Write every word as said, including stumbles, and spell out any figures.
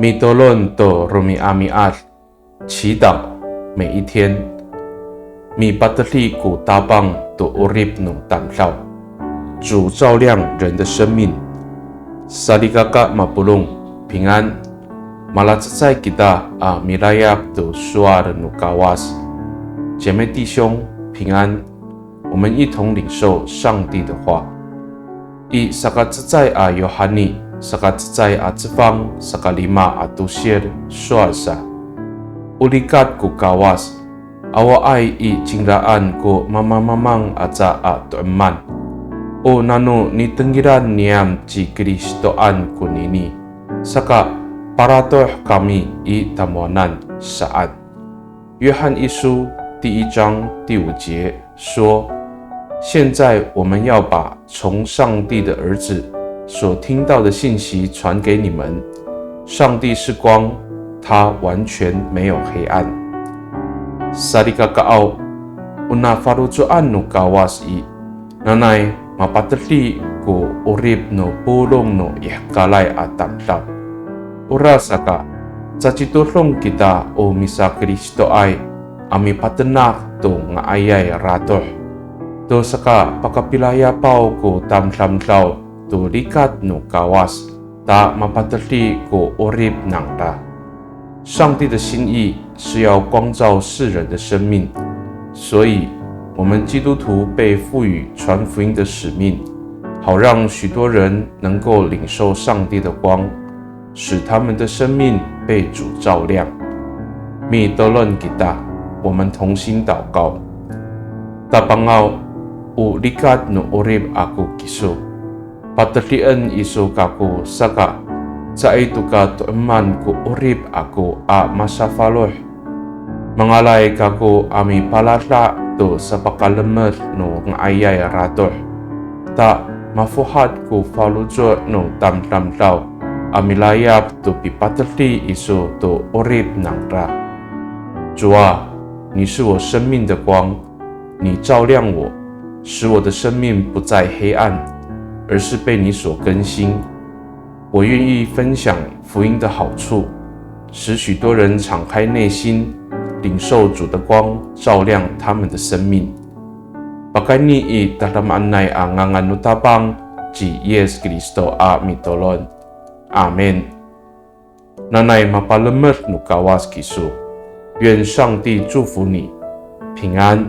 Mitolon to romi'ami'ad, 祈祷每一天。Mipatedi ko Tapang to 'orip no tamdaw, 主照亮人的生命。Salikaka mapolong, 平安。Malacecay kita a milayap to sowal no Kawas. 姐妹弟兄，平安。我们一同领受上帝的话。I sakacecay a Yohani, sakacecay a cefang, sakalima a tosil, sowal sa. O likat ko Kawas, awaay i cingraan ko mamangmamang aca a to'eman. O nano nitengilan niyam ci Kristoan konini, saka paratoh kami i tamowanan saan. 约翰一书第一章第五节说，现在我们要把从上帝的儿子所听到的信息传给你们。上帝是光，他完全没有黑暗。Salikakaaw, o nafaloco'an no Kawas i, nanay mapatedi ko 'orip no polong no i hekalay a tamdaw. Orasaka, cacitodong kita o misaKristoay a mipatenak to nga'ayay ratoh. To saka pakapilayapaw ko tamdamdaw to likat no Kawas, ta mapatedi ko 'orip nangra. 上帝的心意是要光照世人的生命，所以我们基督徒被赋予传福音的使命，好让许多人能够领受上帝的光，使他们的生命被主照亮。Mitolon kita, 我们同心祷告。Tapangaw, o likat no 'orip ako kiso. Patedien iso kako saka, caay to ka to'eman ko 'orip ako a masafaloh. Mangalay kako a mipalada' to sapakalemed no nga'ayay ratoh. Ta mafohat ko faloco' no tamdamdaw a milayap to pipatedi iso to 'orip nangra. 主啊，你是我生命的光， 你照亮我，使我的生命不再黑暗，而是被你所更新。我愿意分享福音的好处，使许多人敞开内心，领受主的光，照亮他们的生命。Pakayni i tadamaanay a ngangan no Tapang ci Yis Kristo a mitolon. Amin. Nanay mapalemed no Kawas kiso. 愿上帝祝福你，平安。